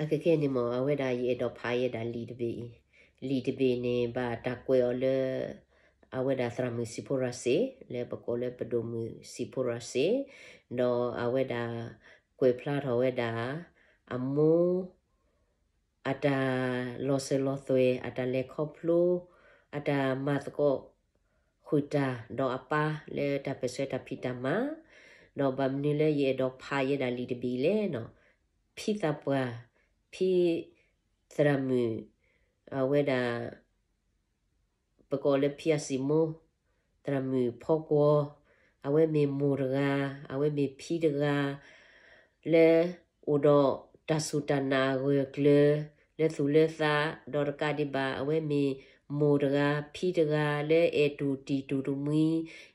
အခဲခဲန့ၣ်မ့ၢ် အဝဲဒၣ်ယအဲၣ်ဒိးဖးယဲဒၣ်လံာ်တဘ့ၣ်အံၤ, လံာ်တဘ့ၣ်န့ၣ် ဘၣ်တၢ်ကွဲးအီၤလၢ အဝဲဒၣ်သရၣ်မုၣ်စံးဖိရၤစ့, လၢပကိးလၢပဒိၣ်မုၣ်စံးဖိရၤစ့, ဒီးအဝဲဒၣ်ကွဲးဖျါထီၣ်ဝဲဒၣ် အမိၢ် အတၢ်လီၤစၢၤလီၤသွဲၣ်, အတၢ်လဲၤခီဖျိ, အတၢ်မၤသကိးဃုာ်တၢ်, ဒီးအပၢ်လၢတၢ်ပၢၢ်ဆၢတၢ်ဖံးတၢ်မၤ, ဒီးဘၣ်မနုၤလၢယအဲၣ်ဒိးဖးယဲဒၣ်လံာ်တဘ့ၣ်အံၤလဲၣ်န့ၣ်, ဖံသးပှၢ်, ဖံသရၣ်မုၣ်, အဝဲဒၣ် ပကိးလၢဖံအစံၣ်မိၢ်, သရၣ်မုၣ်ဖီကွီၤ, အဝဲမ့ၢ်မိၢ်တဂၤ, အဝဲမ့ၢ်ဖံတဂၤ, လၢအိၣ်ဒီးတၢ်စူၢ်တၢ်နာ်အဂၢၢ်အကျၢၤ လၢသူၣ်လၢသး, ဒီးတကးဒံးဘၣ် အဝဲမ့ၢ်မိၢ်တဂၤ, ဖံတဂၤ လၢအဲၣ်တူၢ်တံၢ်တူၢ်တမှံ,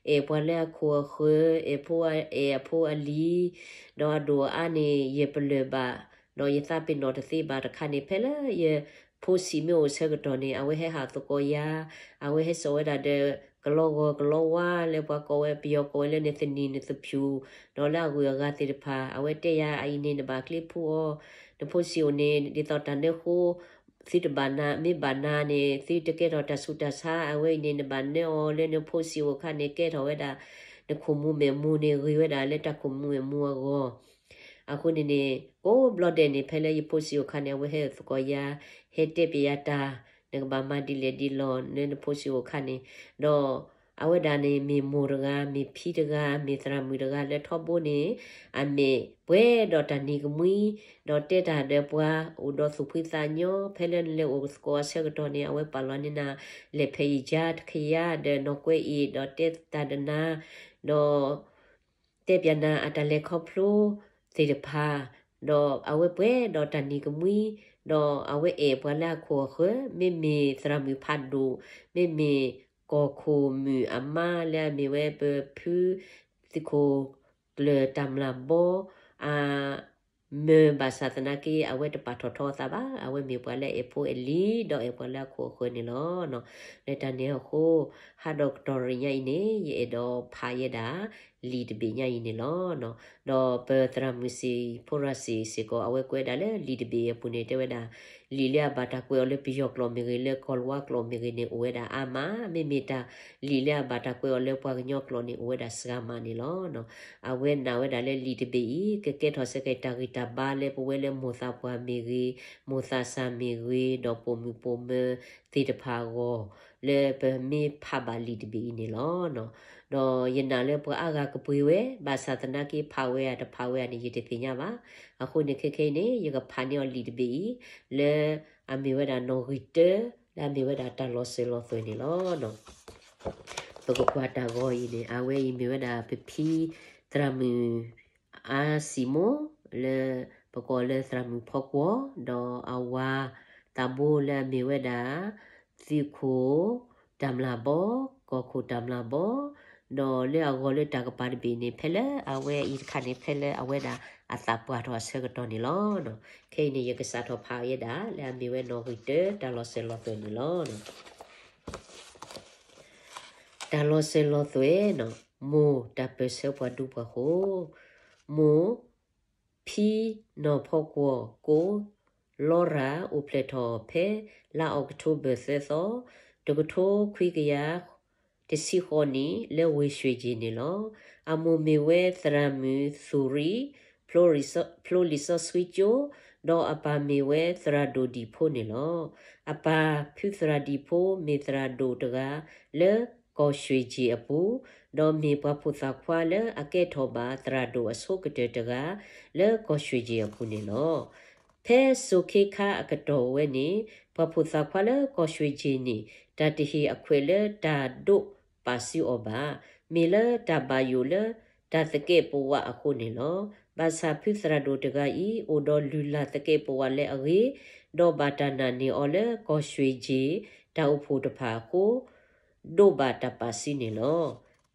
အဲၣ်ပှၤလၢအခိၣ်အဃၢၤ, အဲၣ်ဖိအဲၣ်အဖိအလံၤ, ဒီးအဒိၣ်အအါန့ၣ် ယပလၢၢ်ဘၣ်, ဒီးယသးပ့ၤနီၣ်တသ့ဘၣ်တခါန့ၣ် ဖဲလၢယ ဖိဆံးမ့ၢ်အိၣ်ဆၢကတီၢ်န့ၣ် အဝဲဟဲဟးသကိးယၤ, အဝဲဟဲစိာ်ဝဲဒၣ်ဒီး ကလီဂီၤကလီဝါ လၢပှၤကိးဝဲ ပယီၤကိးဝဲလၢန့ၣ်သနံၤန့ၣ်သဖျူၣ်, ဒီးလၢအဂုၤအဂၤသ့ၣ်တဖၣ် အဝဲတဲယၤ အအံၤန့ၣ် နဘၣ်ကျ့ဖှူအီၤ, နဖိဆံးအိၣ်န့ၣ် ဒ်သိးတၢ်နၢဃိ သုတဘၣ်နၤ, မ့ၢ်ဘၣ်နၤန့ၣ် သုတကဲထီၣ်တၢ်ဆူးတၢ်ဆါ, အဝဲအံၤန့ၣ် နဘၣ်နၢအီၤ လၢနဖိဆံးအိၣ်အခါန့ၣ် ကဲထီၣ်ဝဲဒၣ် နခိၣ်မူမဲာ်မူန့ၣ် ဂ့ၤဝဲဒၣ်လၢတၢ်ခိၣ်မူမဲာ်မူအဂီၢ် အဃိန့ၣ်န့ၣ် ကိးဘျီဒဲးန့ၣ် ဖဲလၢယဖိဆံးအိၣ်ခါန့ၣ် အဝဲဟဲသကိးယၤ, ဟဲတဲပျဲယၤတၢ်, နကဘၣ်မၤဒ်လဲၣ်ဒ်လဲၣ် လၢနဖိဆံးအိၣ်ခါန့ၣ်, ဒီးအဝဲဒၣ်န့ၣ် မ့ၢ်မိၢ်တဂၤ, မ့ၢ်ဖံတဂၤ, မ့ၢ်သရၣ်မုၣ်တဂၤလၢထီဘိန့ၣ်, အမ့ၢ်ပှဲၤဒီးတၢ်နံၤကမှံ, ဒီးတဲတၢ်ဒီးပှၤ အိၣ်ဒီးသူၣ်ဖှံသးညီ, ဖဲလၢနလဲၤအိၣ်သကိးအဆၢကတီၢ်န့ၣ် အဝဲပာ်လီၤန့ၢ်နၤ, လဲၤဖဲးယံာ်ကါတခါယါ ဒီးနီၢ်ကွဲးအံၤ ဒီးတဲတၢ်ဒီးနၤ, ဒီး တဲပျဲနၤအတၢ်လဲၤခီဖျိသ့ၣ်တဖၣ်, ဒီးအဝဲပှဲၤဒီးတၢ်နံၤကမှံ, ဒီးအဝဲအဲၣ်ပှၤလၢအခိၣ်အဃၢၤ, မ့မ့ၢ်သရၣ်မုၣ်ဖးဒိၣ်, မ့မ့ၢ်ကီၢ်ခိၣ်မုၣ်အမါလၢအမ့ၢ်ဝဲပဖုသံၣ်ခိၣ်ကျၢၢ်တၢ်မျၢ်ဘီ အမၢဘၣ်ဆၣ်သနာ်က့ အဝဲတပာ်ထီၣ်ထီအသးဘၣ်, အဝဲမ့ၢ်ပှၤလၢအအဲၣ်ဖိအဲၣ်လံၤ ဒီးအဲၣ်ပှၤလၢအခိၣ်အဃၢၤန့ၣ်လီၤ. လၢတၢ်န့ၣ်အဃိ ဟးဒီးကတီၢ်ရံၣ်ညါအံၤန့ၣ် ယအဲၣ်ဒိးဖးယဲဒၣ် လံာ်တဘ့ၣ်ညါအံၤန့ၣ်လီၤ. ဒီးပသရၣ်မုၣ်စံးဖိရၤစ့ၤစ့ၢ်ကီး အဝဲကွဲးဒၣ်လၢလံာ်တဘ့ၣ်အပူၤန့ၣ် တဲဝဲဒၣ် လံာ်လၢအဘၣ်တၢ်ကွဲးအီၤလၢပယီၤကျိာ်မ့ၢ်ဂ့ၤ လၢကီၢ်လဝါကျိာ်မ့ၢ်ဂ့ၤန့ၣ် အိၣ်ဝဲဒၣ်အါမး, မ့မ့ၢ်တၢ်လံာ်လၢအဘၣ်တၢ်ကွဲးအီၤလၢပှၤကညီကျိာ်န့ၣ် အိၣ်ဝဲဒၣ်စှၤမးန့ၣ်လီၤ. အဝဲနာ်ဝဲဒၣ်လၢလံာ်တဘ့ၣ်အံၤ ကကဲထီၣ်စ့ၢ်ကီးတၢ်ဂံၢ်တၢ်ဘါလၢပဝဲလၢမိၢ်သးပှၢ်မ့ၢ်ဂ့ၤ, မိၢ်သးစၢ်မ့ၢ်ဂ့ၤ, ဒီးပိာ်မုၣ်ပိာ်မၢၤသ့ၣ်တဖၣ်အဂီၢ် လၢပမ့ၢ်ဖးဘၣ်လံာ်တဘ့ၣ်အံၤန့ၣ်လီၤ. ဒီးယနာ်လၢပှၤအါဂၤကပှ့ၤဝဲ, ဘၣ်ဆၣ်သနာ်က့ဖးဝဲဧါတဖးဝဲဧါန့ၣ် ယတသ့ၣ်ညါဘၣ်. အဃိန့ၣ်ခဲခဲအံၤန့ၣ် ယကဖးန့ၢ်အီၤလံာ်တဘ့ၣ်အံၤ လၢအမ့ၢ်ဝဲဒၣ်နီၣ်ဂံၢ်တၢ, လၢအမ့ၢ်ဝဲဒၣ်တၢ်လီၤစၢၤလီၤသွဲၣ်န့ၣ်လီၤ. ပကကွၢ်တၢ်ဂီၤအံၤန့ၣ် အဝဲအံၤမ့ၢ်ဝဲဒၣ်ပဖံသရၣ်မုၣ်အါစံၣ်မိၢ် လၢပကိးလၢသရၣ်မုၣ်ဖီကွီၤ, ဒီးအဝၤသးဘိလၢအမ့ၢ်ဝဲဒၣ် သံၣ်ခိၣ်တၢ်မျၢ်ဘီ, ကီၢ်ခိၣ်တၢ်မျၢ်ဘီ, ဒီးလၢအဂီၢ်လၢတၢ်ကပၤတဘ့ၣ်န့ၣ် ဖဲလၢအဝဲအံၤတခါန့ၣ် ဖဲလၢအဝဲဒၣ်အသးပှၢ်ထီၣ်အဆၢကတီၢ်န့ၣ်လီၤ. ခဲအံၤန့ၣ် ယကစးထီၣ်ဖးအီၤယဲဒၣ် လၢအမ့ၢ်ဝဲနီၣ်ဂံၢ်တၢ တၢ်လီၤစၢၤလီၤသွဲၣ်န့ၣ်လီၤ. တၢ်လီၤစၢၤလီၤသွဲၣ်, မိၢ်တၢ်ပၢၢ်ဆၢပှၤဒူပှၤဃိၤ, မိၢ်ဖံနီၢ်ဖီကွီၤကိးလီရၤ အိၣ်ဖျဲၣ်ထီၣ်ဖဲလါအီးကထိဘၢၣ်သၢသီ, တကထိခွံကယၤတဆံဃိးနံၣ် လၢဝ့ၢ်ရွှ့ၣ်ကၠ့ၣ်န့ၣ်လီၤ. အမိၢ်မ့ၢ်ဝဲသရၣ်မုၣ်သူၣ်ရံၣ် ဖျိလံာ်စီဆှံကၠိ, ဒီးအပၢ်မ့ၢ်ဝဲသရၣ်ဒိၣ်ဒံၣ်ဖိန့ၣ်လီၤ. အပၢ်ဖုသရၣ်ဒံၣ်ဖိမ့ၢ်သရၣ်ဒိၣ်တဂၤလၢကီၢ်ရွှ့ၣ်ကၠ့ၣ်အပူၤ, ဒီးမ့ၢ်ပှၤဖိသၣ်ခွါလၢအကဲထီၣ်ဘၣ်သရၣ်ဒိၣ်အဆိကတၢၢ်တဂၤ လၢကီၢ်ရွှ့ၣ်ကၠ့ၣ်အပူၤန့ၣ်လီၤ. ဖဲစိၤခ့ခါအကတီၢ်ဝဲန့ၣ် ပှၤဖိသၣ်ခွါလၢကီၢ်ရွှ့ၣ်ကၠ့ၣ်န့ၣ် တၢ်တဟ့ၣ်အခွဲးလၢတၢ်ဒိးပာ်စုအီၤဘၣ်. မ့ၢ်လၢတၢ်ဘၣ်ယိၣ်လၢတၢ်သကဲးပဝးအဃိန့ၣ်လီၤ. ဘၣ်ဆၣ်ဖုသရၣ်ဒိၣ်တဂၤအံၤ အိၣ်ဒီးလုၢ်လၢ်သကဲးပဝးလၢအဂ့ၤ, ဒီးဘၣ်တၢ်နာ်န့ၢ်အီၤလၢကီၢ်ရွှ့ၣ်ကၠ့ၣ် တၢ်အိၣ်ဖှိၣ်တဖၣ်အဃိ ဒိးဘၣ်တၢ်ပာ်စုန့ၣ်လီၤ.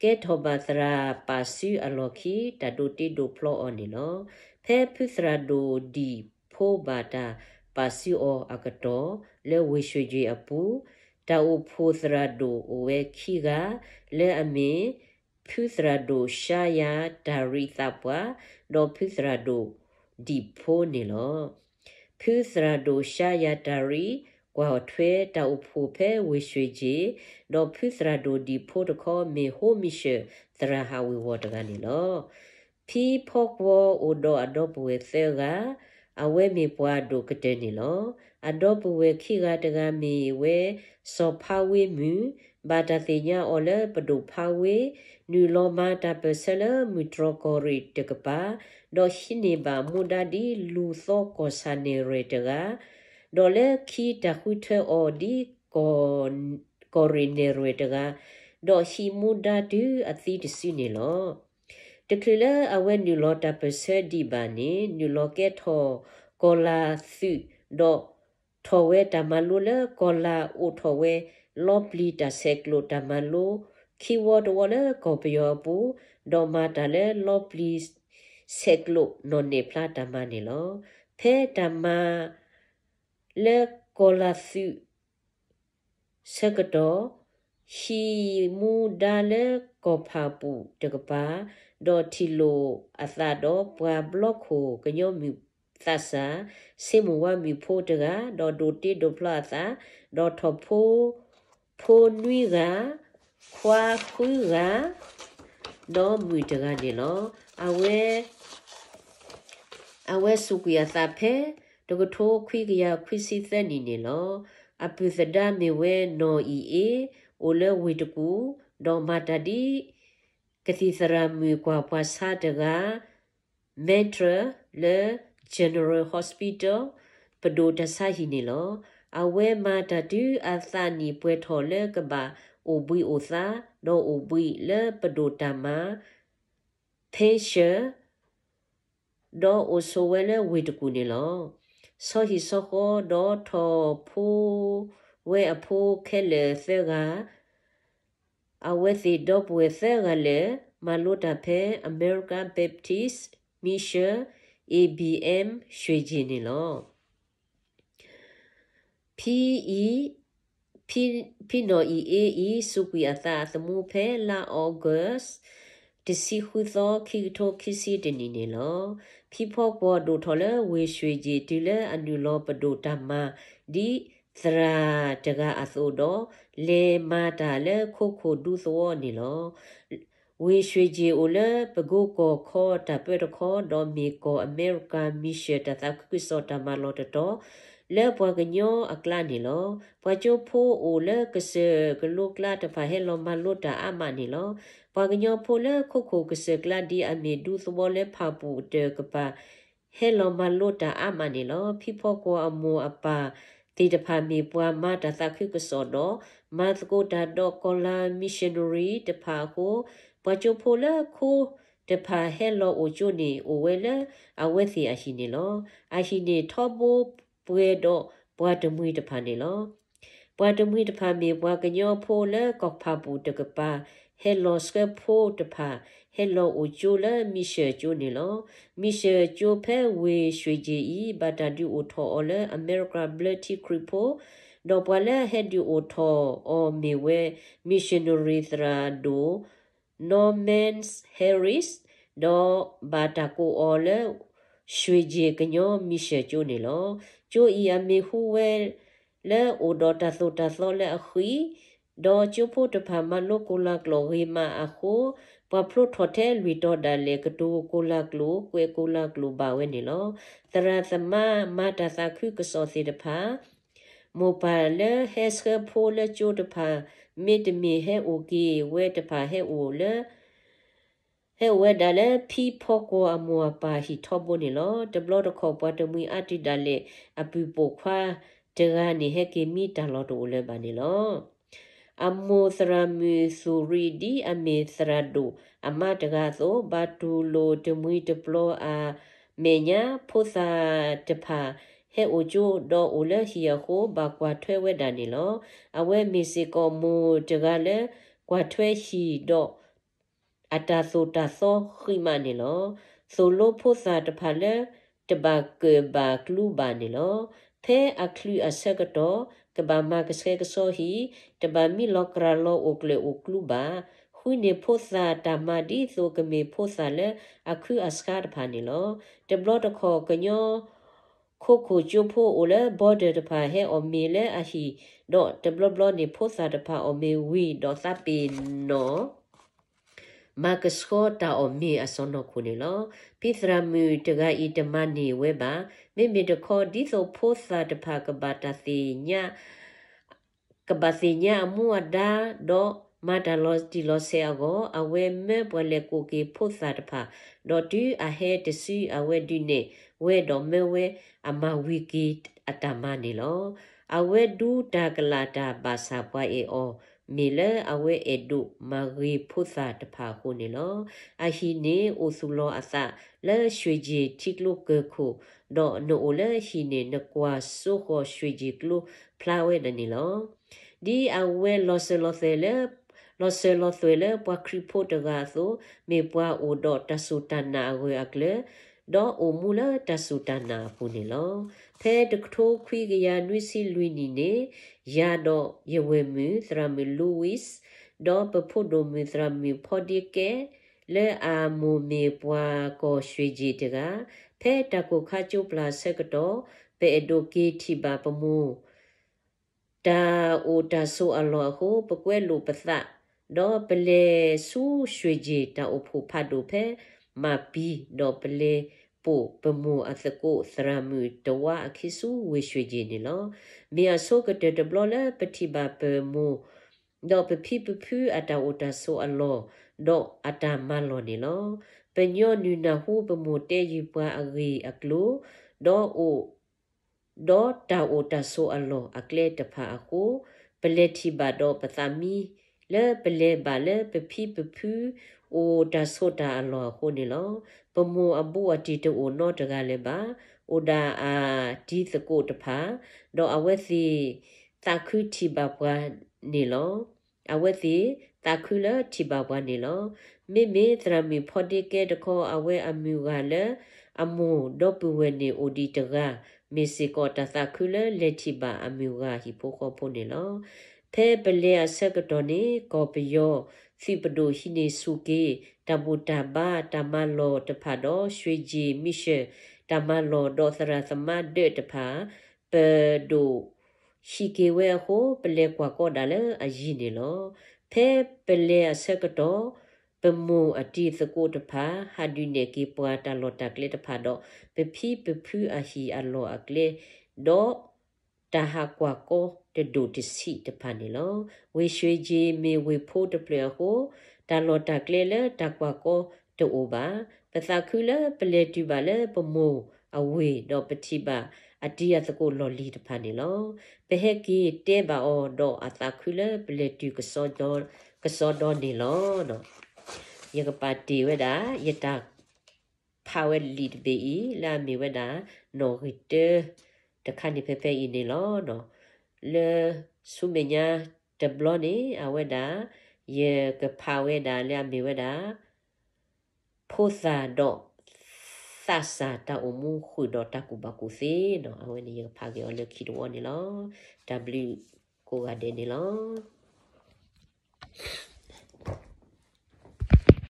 ကဲထီၣ်ဘၣ်သရၣ်ပာ်စုအလီၢ်ခံ တၢ်ဒိးတ့ဒိးဖျီအီၤန့ၣ်လီၤ. ဖဲဖုသရၣ်ဒိၣ်ဒံၣ်ဖိဘၣ်တၢ်ပာ်စုအီၤအကတီၢ် လၢဝ့ၢ်ရွှ့ၣ်ကၠ့ၣ်အပူၤ တၢ်အိၣ်ဖှိၣ်သရၣ်ဒိၣ်အိၣ်ဝဲခံဂၤ လၢအမ့ၢ် ဖုသရၣ်ဒိၣ်ၡါယၤတၢ်ရံးသးပှၢ် ဒီးဖုသရၣ်ဒိၣ်ဒံၣ်ဖိန့ၣ်လီၤ. ဖုသရၣ်ဒိၣ်ရှါယၤတၢ်ရံ ကွၢ်ထွဲတၢ်အိၣ်ဖှိၣ်ဖဲဝ့ၢ်ရွှ့ၣ်ကၠ့ၣ်, ဒီးဖုသရၣ်ဒိၣ်ဒံၣ်ဖိတခီ မ့ၢ်ဟိမံၤစၢၤသရၣ်ဟးဝ့ၤဝီၤတဂၤန့ၣ်လီၤ. ဖံဖီကွီၤအိၣ်ဒီးအဒီပုၢ်ဝဲၢ်သၢဂၤ, အဝဲမ့ၢ်ပှၤဒိၣ်ကတၢၢ်န့ၣ်လီၤ. အဒီပုၢ်ဝဲၢ်ခံဂၤတဂၤမ့ၢ်ဝဲ စီၤဖါဝ့မုၢ်, ဘၣ်တၢ်သ့ၣ်ညါအီၤလၢပဒိၣ်ဖါဝ့, နုာ်လီၤမၤတၢ်ပၢၢ်ဆၢလၢမုၢ်တြီၢ်ကီၢ်ရ့ၣ်တကပၤ, ဒီးဟံးန့ၢ်ဘၣ်မူဒါဒ်လူၤသီကီၢ်ဆၣ်နဲၣ်ရွဲၣ်တဂၤ, ဒီးလၢခံတၢ်ဃုထၢအီၤဒ်ကီၢ် ကီၢ်ရ့ၣ်နဲၣ်ရွဲၣ်တဂၤ, ဒီးဟံးမူဒါတုၤအသံတစုန့ၣ်လီၤ. တချုးလၢအဝဲနုာ်လီၤတၢ်ပၢၢ်ဆၢဒံးဘၣ်န့ၣ်, နုာ်လီၤကဲထီၣ်ကီၢ်လၤသုး, ဒီးထီၣ်ဝဲတၢ်မၤလိလၢကီၢ်လၤ အိၣ်ထီၣ်ဝဲ လီပျံၤတၢ်ဆဲးကျိးတၢ်မၤလိ ခံဝီတဝီလၢကီၢ်ပယီၤအပူၤ, ဒီးမၤတၢ်လၢလီပျံၤဆဲးကျိးနီၣ်နဲၣ်ဖျါတၢ်မၤန့ၣ်လီၤ. ဖဲတၢ်မၤ လၢကီၢ်လၤသုးဆၢကတီၢ်, ဟံးမူဒါလၢကီၢ်ဖၣ်ပူၣ်တကပၤ, ဒီးထံၣ်လိာ်အသးဒီးပှၤဘျီခိၣ်ကညီမုၢ်သးစၢ်, ဆ့မိၢ်ဝါမုၣ်ဖိတဂၤ, ဒီးဒိးတ့ဒိးဖျီအသး, ဒီးထီၣ်ဖိ ဖိနွံဂၤ, ခွါဃုဂၤ, ဒီးမုၣ်တဂၤန့ၣ်လီၤ. အဝဲ အဝဲစူးကွံာ်အသးဖဲ တကထိခွံကယၤခွံဆံသၢနံၣ်န့ၣ်လီၤ. အပုၢ်သဒါမ့ၢ်ဝဲနီၢ်အံၤအ့, အိၣ်လၢဝ့ၢ်တကူၣ်, ဒီးမၤတၢ်ဒ် ကသံၣ်သရၣ်မုၣ်ကွၢ်ပှၤဆါတဂၤ, mentor လၢ General Hospital ပဒိၣ်တၢ်ဆါဟံၣ်န့ၣ်လီၤ. အဝဲမၤတၢ်တုၤအသးနံၣ်ပှဲၤထီၣ်လၢကဘၣ်အိၣ်ဘှံးအိၣ်သါ, ဒီးအိၣ်ဘှံးလၢပဒိၣ်တၢ်မၤ pension ဒီးအိၣ်ဆိးဝဲလၢဝ့ၢ်တကူၣ်န့ၣ်လီၤ. ဆီဟံၣ်ဆီဃီဒီးထီၣ်ဖိဝဲအဖိခဲလၢာ်သၢဂၤ, အဝဲသ့ၣ်ဒီပုၢ်ဝဲၢ်သၢဂၤလၢာ် မၤလိတၢ်ဖဲ American Baptist Mission A B M ရွှ့ၣ်ကၠ့ၣ်န့ၣ်လီၤ. ဖံအံၤ, ဖံ, ဖံနီၢ်အံၤအ့အံၤ စူးကွံာ်အသးအသမူဖဲလါအီကူး တဆံဃုသီ ခံကထိခံဆံတနံၣ်န့ၣ်လီၤ. ဖံဖီကွီၤဒိၣ်ထီၣ်လၢဝ့ၢ်ရွှ့ၣ်ကၠ့ၣ်တုၤလၢအနုာ်လီၤပဒိၣ်တၢ်မၤဒ်သရၣ်တဂၤအသိးဒီး လဲၤမၤတၢ်လၢခိခိၣ်ဒူသဝီန့ၣ်လီၤ. ဝ့ၢ်ရွှ့ၣ်ကၠ့ၣ်အိၣ်လၢပကိကီၢ်ခီတၢ်ပၢတခီ ဒီးမ့ၢ်ကီၢ် American Mission တၢ်သးခုကစီၣ်တၢ်မၤလီၢ်တတီၤ လၢပှၤကညီအကျါန့ၣ်လီၤ. ပှၤကၠိဖိအိၣ်လၢကစၢၢ်ကလိကျါတဖၣ်ဟဲလီၤမၤလိတၢ်အါမးန့ၣ်လီၤ. ပှၤကညီဖိလၢခိခိၣ်ကစၢၢ်ကျါဒ်အမ့ၢ်ဒူသဝီလၢဖၣ်ပူၣ်တကပၤ ဟဲလီၤမၤလိတၢ်အါမးန့ၣ်လီၤ. ဖံဖီကွီၤအမိၢ်အပၢ်သ့ၣ်တဖၣ်မ့ၢ်ပှၤမၤတၢ်သးခုကစီၣ်ဒီး မၤသကိးတၢ်ဒီးကီၢ်လၤ missionary တဖၣ်အဃိ, ပှၤကၠိဖိလၢခိတဖၣ်ဟဲလီၤအိၣ်ကၠိန့ၣ် အိၣ်ဝဲလၢအဝဲသ့ၣ်အဟံၣ်န့ၣ်လီၤ. အဟံၣ်န့ၣ်ထီဘိပှဲၤဒီးပှၤတမှံၤတဖၣ်န့ၣ်လီၤ. ပှၤတမှံၤတဖၣ်မ့ၢ်ပှၤကညီဖိလၢကီၢ်ဖၣ်ပူၣ်တကပၤ ဟဲလီၤဆှၢဖိတဖၣ် ဟဲလီၤအိၣ်ကၠိလၢမံၤၡၢၣ်ကၠိန့ၣ်လီၤ. မံၤၡၢၣ်ကၠိဖဲဝ့ၢ်ရွှ့ၣ်ကၠ့ၣ်အံၤ ဘၣ်တၢ်ဒုးအိၣ်ထီၣ်အီၤလၢအမဲရကၤဘျၢထံခရံာ်ဖိ, ဒီးပှၤလၢအဟဲဒုးအိၣ်ထီၣ်အီၤမ့ၢ်ဝဲ missionary သရၣ်ဒိၣ် Norman Harris, ဒီးဘၣ်တၢ်ကိးအီၤလၢ ရွှ့ၣ်ကၠ့ၣ်ကညီမံၤၡၢၣ်ကၠိန့ၣ်လီၤ. ကၠိအံၤအမံၤဟူဝဲလၢအိၣ်ဒီးတၢ်သိၣ်တၢ်သီလၢအဃံ, ဒီးကၠိဖိတဖၣ်မၤလိကိးလၤကျိာ်ဂ့ၤမးအဃိ, ပှၤဖျိထီၣ်ထဲလွံၢ်တီၤဒၣ်လဲာ် ကတိၤကိးလၤကျိာ် ကွဲးကိးလၤကျိာ်ဘၣ်ဝဲန့ၣ်လီၤ. သရၣ်သမါမၤတၢ်သးခုကစီၣ်သ့ၣ်တဖၣ် မိၢ်ပၢ်လၢဟဲဆှၢဖိလၢကၠိတဖၣ် မ့တမ့ၢ်ဟဲအိၣ်က့ၤဝဲတဖၣ် ဟဲအိၣ်လၢ ဟဲအိၣ်ဝဲဒၣ်လၢဖံဖီကွီၤအမိၢ်အပၢ်ဟံၣ်ထီဘိန့ၣ်လီၤ. တဘျီတခီၣ်ပှၤတမှံၤအါတုၤဒၣ်လဲာ် အပုၢ်ပိာ်ခွါတဂၤန့ၣ် ဟဲက့ၤမံတၢ်လီၢ်တအိၣ်လၢၤဘၣ်န့ၣ်လီၤ. အမိၢ်သရၣ်မုၣ်သူၣ်ရံဒ်အမ့ၢ်သရၣ်ဒိၣ်အမါတဂၤအသိး ဘၣ်တူၢ်လိာ်တမှံၤတပျီၤအမဲာ်ညါ ဖိသၣ်တဖၣ်ဟဲအိၣ်ကၠိဒီးအိၣ်လၢဟံၣ်အဃိ ဘၣ်ကွၢ်ထွဲဝဲဒၣ်န့ၣ်လီၤ. အဝဲမ့ၢ်စ့ၢ်ကီးမိၢ်တဂၤလၢကွၢ်ထွဲဟံၣ်ဒီး အတၢ်သိၣ်တၢ်သီဃံးမးန့ၣ်လီၤ. သိၣ်လိဖိသၣ်တဖၣ်လၢတဘၣ်ကၢၣ်ဘၣ်ကျူဘၣ်န့ၣ်လီၤ. ဖဲအချုးအဆၢကတီၢ် ကဘၣ်မၤကဆှဲကဆှီဟံၣ်, တဘၣ်မံလီၤကြၢ်လီၤအိၣ်ကျၢၣ်အိၣ်ကျူဘၣ်, ဃုန့ၢ်ဖိသၣ်တၢ်မၤဒ်သိးကမ့ၢ်ဖိသၣ်လၢအခုအဆှါတဖၣ်န့ၣ်လီၤ. တဘျီတခီၣ်ကညီ ခိခိၣ်ကၠိဖိအိၣ်လၢ border တဖၣ်ဟဲအီၣ်မ့ၤလၢအဟံၣ်, ဒီးတဘျီဘျီန့ၣ် ဖိသၣ်တဖၣ်အီၣ်မ့ၤဝံၤဒီးသးပ့ၤနီၣ် မၤကဆှီတၢ်အီၣ်မ့ၤအစီၢ်နီၤခိၣ်န့ၣ်လီၤ. ဖံသရၣ်မုၣ်တဂၤအံၤတမၤန့ၢ်ဝဲဘၣ်. မ့မ့ၢ်တခီ ဒ်သိးဖိသၣ်တဖၣ်ကဘၣ်တၢ်သ့ၣ်ညါ ကဘၣ်သ့ၣ်ညါအမူအဒါ ဒီးမၤတၢ်လီၤတံၢ်လီၤဆဲးအဂီၢ်, အဝဲမၢပှၤလဲၤကိးက့ၤဖိသၣ်တဖၣ်, ဒီးတုၤအဟဲတစု အဝဲဒုးနဲၣ်ဝဲဒီးမၢဝဲအမၤဝံၤက့ၤအတၢ်မၤန့ၣ်လီၤ. အဝဲဒူတၢ်ကလာ်တၢ်ဘၣ်ဆၣ်ပှၤအဲၣ်အီၤ မ့ၢ်လၢအဝဲအဲၣ်ဒိးမၤဂ့ၤဖိသၣ်တဖၣ်အဃိန့ၣ်လီၤ. အဟံၣ်န့ၣ်အိၣ်သူၣ်လီၤအသးလၢ ရွှေကျင် ထံကျိကၢၢ်ခိၣ်, ဒီးနအိၣ်လၢဟံၣ်န့ၣ် နကွၢ်စိဃီၤ ရွှေကျင် ကျိဖျါဝဲဒၣ်န့ၣ်လီၤ. ဒ်အဝဲလီၤစၢၤလီၤသွဲၣ်လၢ လီၤစၢၤလီၤသွဲၣ်လၢပှၤခရံာ်ဖိတဂၤအသိး, မ့ၢ်ပှၤအိၣ်ဒီးတၢ်စူၢ်တၢ်နာ်အဂၢၢ်အကျၢၤ, ဒီးအိၣ်မူလၢတၢ်စူၢ်တၢ်နာ်အပူၤန့ၣ်လီၤ. ဖဲတကထိခွံကယၤနွံဆံလွံၢ်နံၣ်န့ၣ်, ယၤဒီးယဝဲၢ်မုၣ်သရၣ်မုၣ် Louis ဒီးပဖိဒိၣ်မုၣ်သရၣ်မုၣ်ဖီဒ့ကဲ လၢအမိၢ်မ့ၢ်ပှၤကီၢ် ရွှေကျင် တဂၤ, ဖဲတၢ်ကိၢ်ခါကၠိပျၢ်အဆၢကတီၢ်, ပအဲၣ်ဒိးက့ၤထံၣ်ဘၣ်ပမိၢ် တၢ်အိၣ်တၢ်ဆိးအလီၢ်အဃိ, ပကွဲလိာ်ပသး, ဒီးပလဲၤဆူ ရွှေကျင် တၢ်အိၣ်ဖှိၣ်ဖးဒိၣ်ဖဲမၤပံၤ, ဒီးပလဲၤပိာ်ပမိၢ်အသကိးသရၣ်မုၣ်တဝါအခံဆူ ဝ့ၢ် ရွှေကျင် န့ၣ်လီၤ. မ့ၢ်အဆိကတၢၢ်တဘျီလၢပထံၣ်ဘၣ်ပမိၢ် ဒီးပဖံပဖုအတၢ်အိၣ်တၢ်ဆိးအလီၢ်, ဒီးအတၢ်မၤလီၢ်န့ၣ်လီၤ. ပညီနုၢ်နၢ်ဟူပမိၢ်တဲယုာ်ပှၤအဂ့ၢ်အကျိၤ, ဒီးအိၣ် ဒီးတၢ်အိၣ်တၢ်ဆိးအလီၢ်အကျဲတဖၣ်အဃိ, ပလဲၤထံၣ်ဘၣ်ဒီးပသးမံ, လၢပလဲၤဘၣ်လၢပဖံပဖုအိၣ်တၢ်ဆိးတၢ်အလီၢ်အဃိန့ၣ်လီၤ. ပမိၢ်အဘူးအတံၢ်တအိၣ်နီတဂၤလၢၤဘၣ်. အိၣ်ဒၣ်အတံၤသကိးတဖၣ်, ဒီးအဝဲသ့ၣ်သးခုထံၣ်ဘၣ်ပှၤန့ၣ်လီၤ. အဝဲသ့ၣ်သးခုလၢထံၣ်ဘၣ်ပှၤန့ၣ်လီၤ. မ့မ့ၢ်သရၣ်မုၣ်ဖီဒ့ကဲတခီ အဝဲအမုၢ်ဂၤလၢအမိၢ်ဒီပုၢ်ဝဲၢ်န့ၣ်အိၣ်ဒံးတဂၤ, မ့ၢ်စ့ၢ်ကီးတၢ်သးခုလၢလဲၤထံၣ်ဘၣ်အမုၢ်ဂၤဟံၣ်ဖိဃီဖိန့ၣ်လီၤ. ဖဲပလဲၤအဆၢကတီၢ်န့ၣ် ကီၢ်ပယီၤသုးပဒိၣ်ဟံးန့ၢ်ဆူၣ်က့ၤ တၢ်ဘူၣ်တၢ်ဘါတၢ်မၤလီၢ်တဖၣ်ဒီး ရွှေကျင် မံၤၡဲၣ် တၢ်မၤလီၢ်ဒီးသရၣ်သမါဒၢးတဖၣ် ပဒိၣ်ဟံးက့ၤဝဲအဃိ, ပလဲၤကွၢ်ကီဒၣ်လၢအယံၤန့ၣ်လီၤ. ဖဲပလဲၤအဆၢကတီၢ်, ပမိၢ်အတံၤသကိးတဖၣ် ဟးဒုးနဲၣ်က့ၤပှၤတၢ်လီၢ်တၢ်ကျဲတဖၣ်ဒီး ပဖံပဖုအဟံၣ်အလီၢ်အကျဲ, ဒီးတၢ်ဟးကွၢ်ကီတဒိၣ်တဆံးတဖၣ်န့ၣ်လီၤ. ဝ့ၢ် ရွှေကျင် မ့ၢ်ဝ့ၢ်ဖိတဖျၢၣ်အဃိ, တၢ်လီၢ်တၢ်ကျဲလၢတၢ်ကွၢ်ကီတအိၣ်ဘၣ်. ပသးခုလၢပလဲၤတုၤဘၣ်လၢပမိၢ်အဝ့ၢ်, ဒီးပထံၣ်ဘၣ်အတံၤအသကိးလီၢ်လံၤတဖၣ်န့ၣ်လီၤ. ပဟဲက့ၤတဲဘၣ်အီၤ, ဒီးအသးခုလၢပလဲၤတုၤကစီဒီန့ၣ်လီၤ. ယကပာ်တ့ၢ်ဝဲဒၣ် ယတၢ်ဖးဝဲလံာ်တဘ့ၣ်အံၤ လၢအမ့ၢ်ဝဲဒၣ် နီၣ်ဂံၢ်တၢ တခါန့ၣ်ဖဲဖဲအံၤန့ၣ်လီၤ. လၢဆူမဲာ်ညါတဘျီန့ၣ် အဝဲဒၣ် ယကဖးဝဲဒၣ်လၢအမ့ၢ်ဝဲဒၣ် ဖိသၣ်ဒီးသးစၢ်တၢ်အိၣ်မူဃုာ်ဒီးတၢ်ကူၣ်ဘၣ်ကူၣ်သ့နီၤ. အဝဲန့ၣ်ယကဖးက့ၤအီၤလၢခံတဝီန့ၣ်လီၤ. တၢ်ဘျုးကိးဂၤဒဲးန့ၣ်လီၤ.